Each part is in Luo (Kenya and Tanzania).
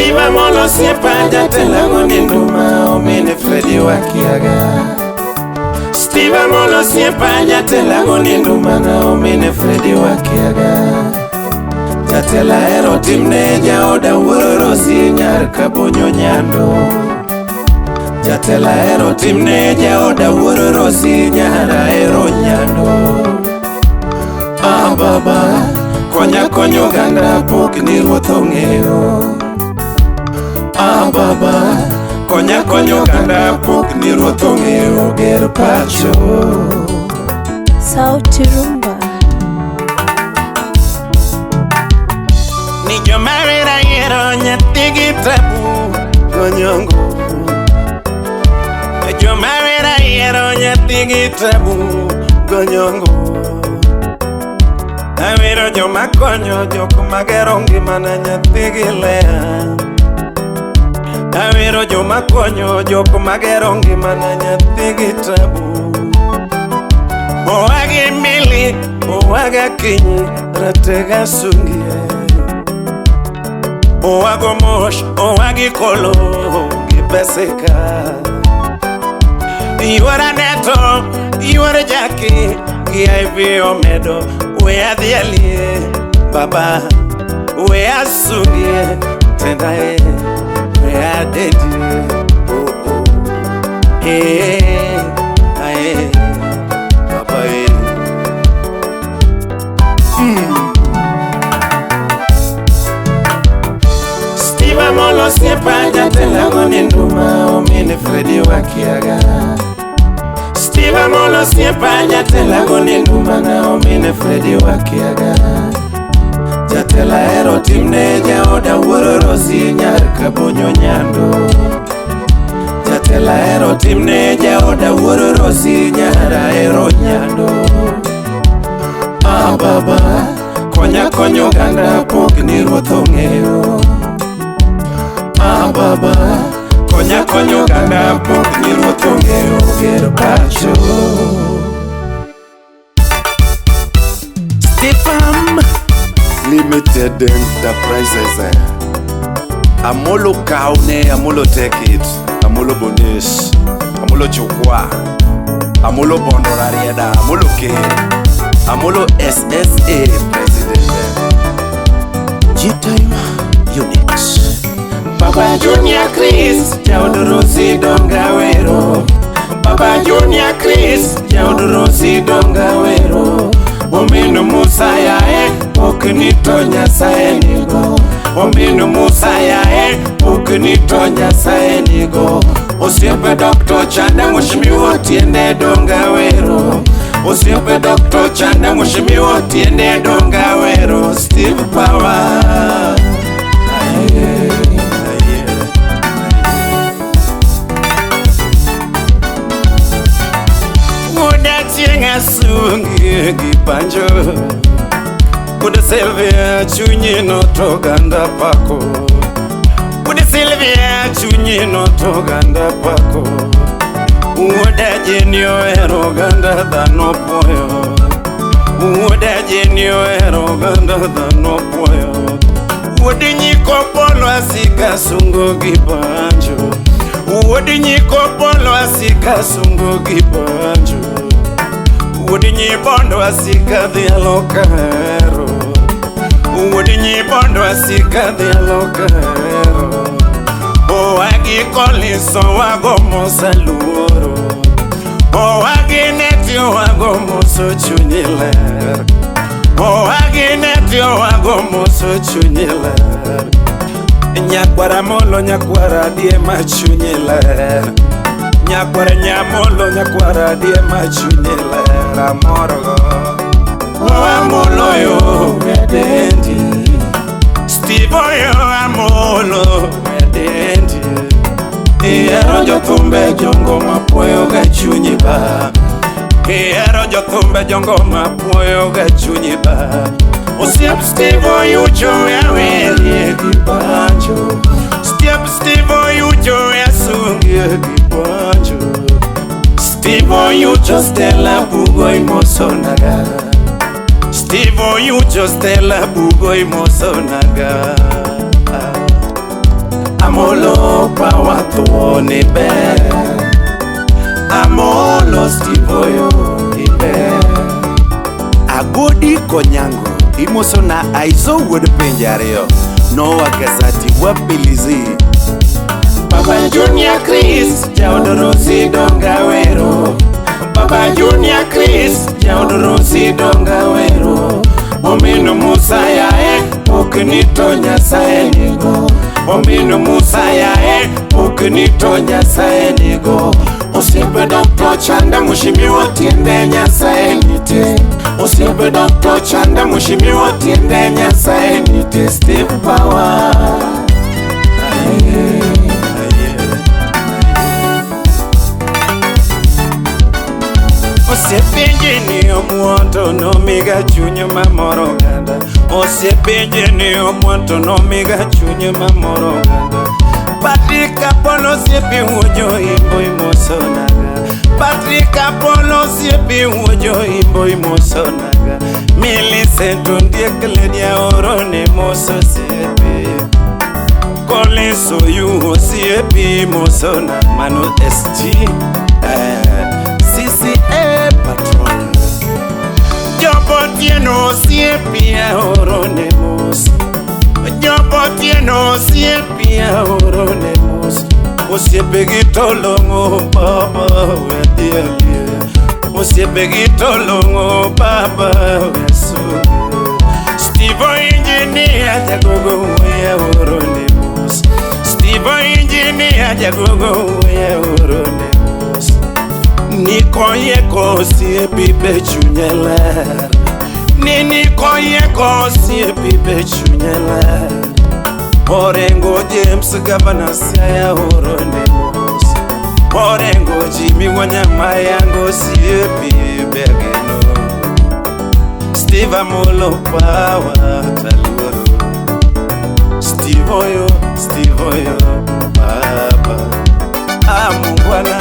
Steve Amolo osiepa jatelo gonindo ma omine Fredi wakiaga. Steve Amolo osiepa jatelo gonindo mana omine Fredi wakiaga. Jatelo ahero timne jaoda wuoro Rosi nyar Kabonyo Nyando. Jatelo ahero timne jaoda wuoro Rosi nyar ahero Nyando. Ah baba, konya konyo oganda pok ni ruoth ong'eyo. Ah baba, konya konyo oganda pok ni ruoth ong'eyo ger pacho. Sauti Rumba. Ni joma wer ayiero nyathigi tabu gonyongo. Joma wer ayiero nyathigi tabu gonyongo. Awero joma konyo jok magero ngimana nyathigi lea. Awero joma konyo jok magero ngimana nyathigi tabu. Owagi mili, owaga kinyi, ratega sungie. Owago mosh, owagi kolo, gi peseka. Yuora neto, yuora jaki, gi IV omedo, we adhielie, baba, we asungie, tendae, we adedie, oh oh, eh, ae, baba eh. Steve Amolo osiepa jatelo gonindo ma omine Fredi wakiaga. Steve Amolo osiepa jatelo gonindo mana omine Fredi wakiaga. Jatelo ahero timne jaoda wuoro Rosi nyar Kabonyo Nyando. Jatelo ahero timne jaoda wuoro Rosi nyar ahero Nyando. Ah baba, konya konyo oganda pok ni ruoth ong'eyo. Ah baba, konya konyo oganda pok ni ruoth ong'eyo ger pacho. Stefam Limited Enterprises. Amolo Kaune, Amolo Take It, Amolo Bonesh, Amolo Chukwa, Amolo Bondorarieda, Amolo K, Amolo SSA President. G-Time Unit. Baba Junior Chris, jaod Rosi donga wero. Baba Junior Chris, jaod Rosi donga wero. Omino Musa yae, ok ni to Nyasaye nigo. Omino Musa yae, ok ni to Nyasaye nigo. Osiepe Dr. Chanda Mheshimiwa Otiende donga wero. Osiepe Dr. Chanda Mheshimiwa Otiende donga wero. Steve Power. Aye, aye. Wuoda chieng' asungi gi banjo. Wuod Sylvia chunyi no to oganda pako. Wuod Sylvia chunyi no to oganda pako. Wuoda Jeni ohero oganda dhano puoyo. Wuoda Jeni ohero oganda dhano puoyo. Wuod nyiko polo asika sungo gi banjo. Wuod nyiko polo asika sungo gi banjo. Wuod nyibondo asika dhialo kahero. Wuod nyibondo asika dhialo kahero. Owagi koliso wago mosa luoro. Owagi neti wago moso chunyi ler. Owagi neti wago moso chunyi ler. Nyakwara molo nyakwara die ma chunyi ler. Nyakwara nyamolo nyakwara die ma chunyi ler. Amorgo. Amolo yo nyadendi. Steve oyo amolo nyadendi. Ihero jothumbe jongoma puoyo ga chunyi ba. Ihero jothumbe jongoma puoyo ga chunyi ba. Osiep Steve Oyucho awerie gi banjo. Steve Steve Oyucho asungie gi banjo. Steve Oyucho Stella Bugo imosonaga. Steve Oyucho Stella Bugo imosonaga. Power thuoni ber. Amolo Steve Oyo iber. Agodi Konyango imoso na Aizo wuod penje ariyo Noah Kasati wapilizi. Baba Junior Chris jaod Rosi donga wero. Baba Junior Chris jaod Rosi donga wero. Omino Musa yae ok ni to Nyasaye nigo. Omino Musa yae ok ni to Nyasaye nigo. Osiepe Dr. Chanda mheshimiwa tiende Nyasaye nitie. Osiepe Dr. Chanda mheshimiwa tiende Nyasaye nitie. Steve Power. Aye, aye. Osiepenje ni omuonto nomiga chuny mamoro oganda. Osiepenje ni omuonto nomiga chuny mamoro oganda. Patrick Apollo osiepe wuojo imbo imoso naga. Patrick Apollo osiepe wuojo imbo imoso naga. Millicent Ondiek Lady Aoro ne moso osiepe. Collins Oyu osiepe imoso na Manu SG. CCA patron. Jobotieno osiepe aoro ne mos. Jobotieno osiepe aoro ne mos. Osiepe gi to long'o baba wedhielie. Osiepe gi to long'o baba wesuge. Steve Engineer jagogo wuoye aoro ne mos. Steve Engineer jagogo wuoye aoro ne mos. Nikoyeko osiepi be chunye ler. Ni nikoyeko osiepi be chunye ler. Orengo James Governor Siaya oro ne mos. Orengo Jimmy Wanyama yango osiepi begeno. Steve Amolo Power taluoro. Steve Oyo, Steve Oyo baba. Amungwana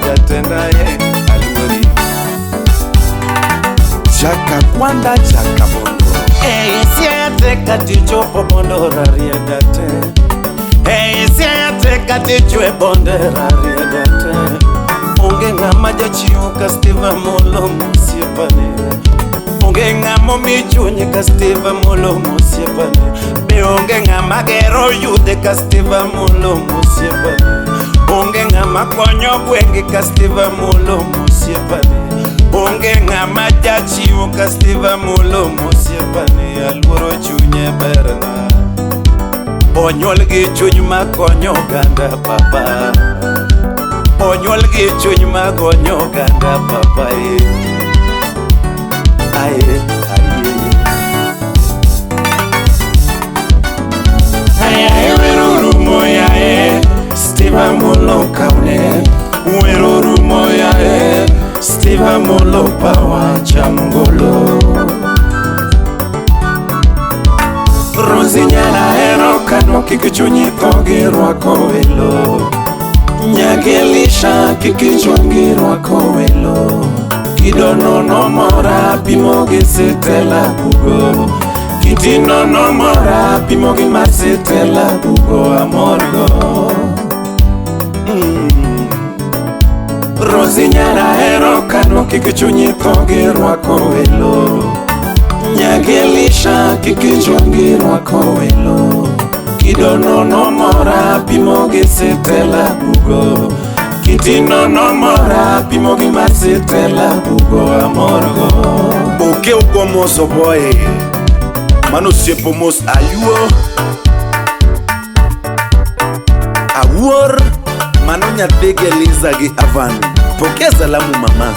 jatendaye aluori. Chaka Kwanda Chaka Bondo. Ei siete katichopo bondo rariedate. Ei siete katichwe bonde rariedate. Onge ng'ama jachiwo ka Steve Amolo mosiepane. Onge ng'ama omi chuny ka Steve Amolo mosiepane. Be onge ng'ama gero yudhe ka Steve Amolo mosiepane. Onge ng'ama konyo gwenge ka Steve Amolo mosiepane. Onge ng'ama jachiwo ka Steve Amolo mosiepane. Aluoro chunye berna. Onyuol gi chuny makonyo oganda papa. Onyuol gi chuny makonyo oganda papa. Aye, aye. Aye, weruru moyae, Steve Amolo kaune. Weruru moyae, Steve Amolo Power chamgolo. Rosi nyala hero kano kik chunyi tho gi rwako welo. Nyagelisha kik ichung' rwako welo. Kido nono mora pimo gi sitela bugo. Kiti nono mora pimo gi mar sitela bugo amorgo. Rosi nyara hero kano kik chunyi tho gi rwako welo. Nyagelisha kik ichung' rwako welo. Kido nono mora pimo gi sitela bugo. Kiti nono mora pimo gi mar sitela bugo amorgo. Oke ukomoso boy. Mano siepo mos ayuo. Awuor. Mano nyathigi Eliza gi Avan. Pokea salamu mama.